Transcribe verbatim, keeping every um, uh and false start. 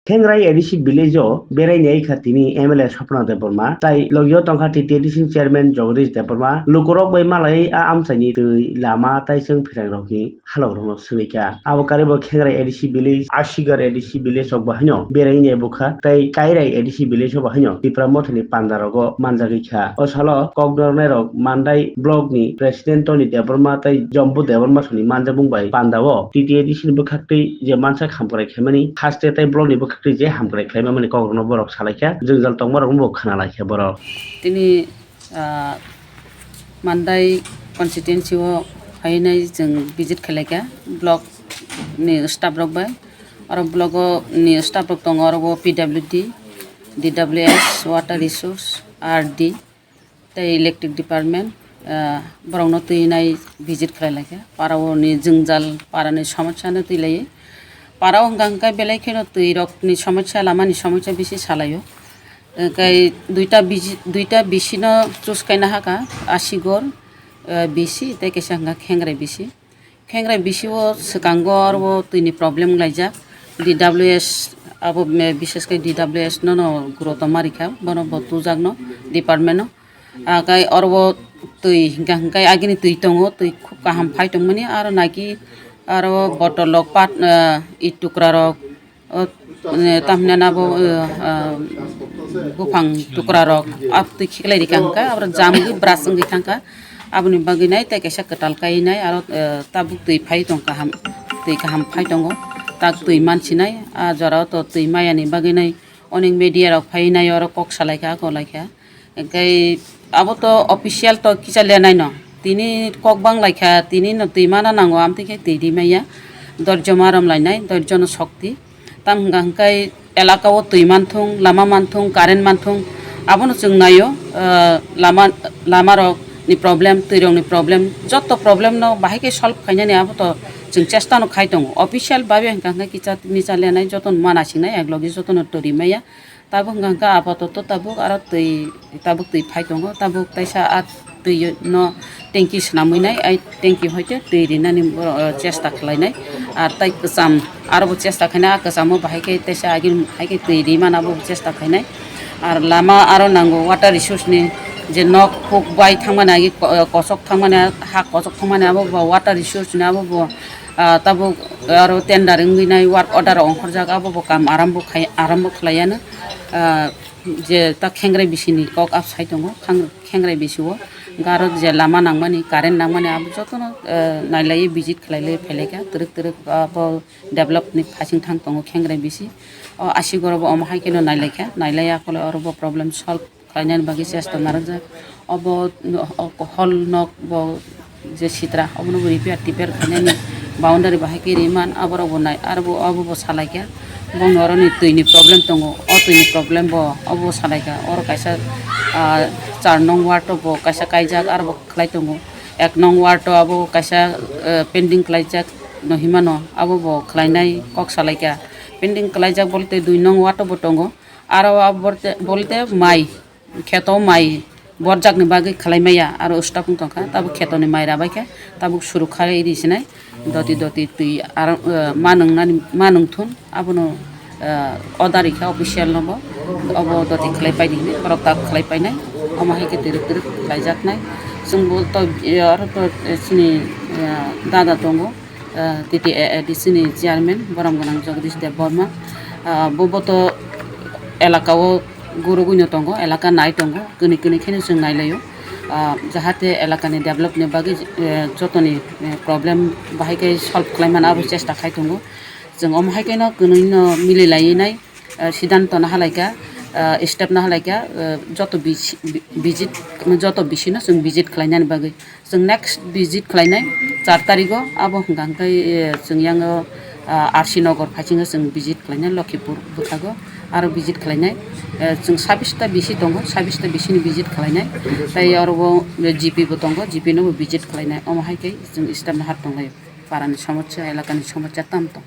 Khengrai A D C village o berai nai kha tini M L A Swapna Debbarma, tai logio tongkha T T A D C ni chairman Jagadish Debbarma. Lukurok bai malai a amchaini twi, lama, taisong pherang rokni halok rokno swngwi kha. Abo karibo Khengrai A D C village, Asigar A D C village rok bo haino berai nai bukha, tai Kairai A D C village o bo haino Tipra Mothani panda rogo manjagwi kha. O salo kok nornai rok Mandai block ni president Tony Debbarma tai Jombu Debbarma soni manjakmung bai panda o T T A D C ni bwkhak twi je mansa khamkrai khaimani haste tai block ni bwkhak twi je hamkrai khlaimani kok rokno borok salaikha, jwngjal tongma rokno bo khna laikha borok. Tini, ah, Mandai constituency o phainai chwng visit khlaikha block ni staff rok bai. Oro block o ni staff rok tongo, oro o P W D, D W S, Water Resource, R D, tei electric department, ah, borokno twi nai visit khlai laikha. Para o ni jwngjal, para ni somosya no twi lai. Para o hwnkha hwnkhe belai kheno twi rok ni somosya, lama ni somosya bisi salai o. Hwnkhe duita bisi, duita bisi no choose khaina hakha, Asigor, ah, bisi tei kaisa hwnkha Khengrai bisi. Khengrai bisi o swkango oro o twi ni problem wnglaijak. D W S abo, eh, bishes khe D W S no no guro tongma rikha, bono bo tujakno department no. Ah, kai oro o twi hwnkha hwnkhe agini twi tongo, twi khub kaham phai tongmani, aro naki aro bottle rok pat, eh, it tukra rok, o, eh, tamhinani abo, eh, ah, buphang tukra rok, ah, twi khiklai rikha hwnkha, abo jam wngwi brush wngwi thangkha, aboni bagwi nai tei kaisa kwtal kai nai, aro, eh, tabuk twi phai tong kaham, twi kaham phai tongo, tak twi mansinai, ah, jora o to twi maya ni bagwi nai onek media rok phai nai, oro kok salaikha, kok laikha. Hwnkhe abo to official to kicha liya naino. Tini kok bang laikha, tini no twi mana nango, amtwi khe twi ri maya. Dorjo ma rom lainai, dorjo no sokti. Tam hwnkha hwnkhe elaka o twi manthung, lama manthung, current manthung, abono chwng naio. Ah, lama, lama rok ni problem, twi rok ni problem, joto problem no bahai khe solve khainani abo to chwng chesta no khai tongo. Official babe hwnkha hwnkhe kicha micha liya nai, joto no mana singnai, ek logi joto no twi ri maya. Tabuk hwnkha hwnkhe apatoto tabuk aro twi, tabuk twi phai tongo, tabuk taisa a twi no tanki swnamwi nai, ai tanki hoite twi rinani, o, chesta khlainai. Ar tai kwcham, aro bo chesta khainai, a kwchamo bahai khe taisa agini hai khe twi rimana bo chesta khainai. Ar lama aro nango water resource ni je nok huk bai thangmani agi ko-, kosok thangmani, ha kosok thangmani abo bo water resource ni abo bo, ah, tabuk aro tender wngwi nai work order rok ongkhorjak, abo bo kam arambo khai, arambo khlaiya no. Ah, je ta Khengrai bisini kok ap sai tongo, Khang-, Khengrai bisi o garo je lama nangmani, current nangmani, abo jotono, eh, nailai visit khlailai phailaikha, twrwk twrwk abo develop ni phasing thang tongo Khengrai bisi. O Asigor o bo omo hai kheno nailaikha, nailai akhole oro bo problem solve khlainani bagwi chesta narwkjak. Obo, o hall nok bo je sitra, obono bo repair tipair khainani boundary bahai khe riman, aborok bo nai, aro bo, obo bo salaikha. Bongni oroni twi ni problem tongo, o twi ni problem bo obo bo salaikha. Oro kaisa, ah, char nong ward o bo kaisa kaijak, aro bo khlai tongo. Ek nong ward o abo kaisa, eh, pending khlaijak no himano, abo bo khlainai kok salaikha. Pending khlaijak bolte dui nong ward o bo tongo. Aro abo bolte, bolte mai. Kheto mai borjakni bagwi khlai maya, aro stop wng tongkha, tabuk khetoni mai rabaikha, tabuk suru kharwi ri sinai, doti doti twi aro, eh, ma nwngnani, ma nungthun, abono, eh, order rikha official nobo, obo doti khlai paidi hinwi, khoroktham khlai painai, omo hai khe twrwk twrwk khlaijaknai. Chwngbo to, eh, aro to, eh, chini, eh, dada tongo. Ah, T T A A D C ni chairman borom gwnang Jagadish Debbarma, ah, bo, bo to elaka o gurugwino tongo, elaka nai tongo, kwnwi kwnwi kheno chwng nailaio. Ah, jahate elakani develop ni bagwi, eh, jotoni, eh, problem bahai khe solve khlai mano abo chesta khai tongo. Chwng omo hai kheno kwnwi no mili laiwi nai, ah, sidanto no halaikha, ah, step no halaikha, ah, joto bisi-, bi-, visit, joto bisino chwng visit khlainani bagwi. Chwng next visit khlainai char tarigo, abo hwnkha hwnkhe, eh, chwng yango, ah, R C Nagar phaisingo chwng visit khlainai Lokhipur bwkhago, aro visit khlainai, eh, chwng sabbish ta bisi tongo, sabbish ta bisini visit khlainai, tei oro o G P bo tongo, G P no bo visit khlainai, omo hai khe chwng step no har tonglaio, parani somosya, elakani somosya tam tong.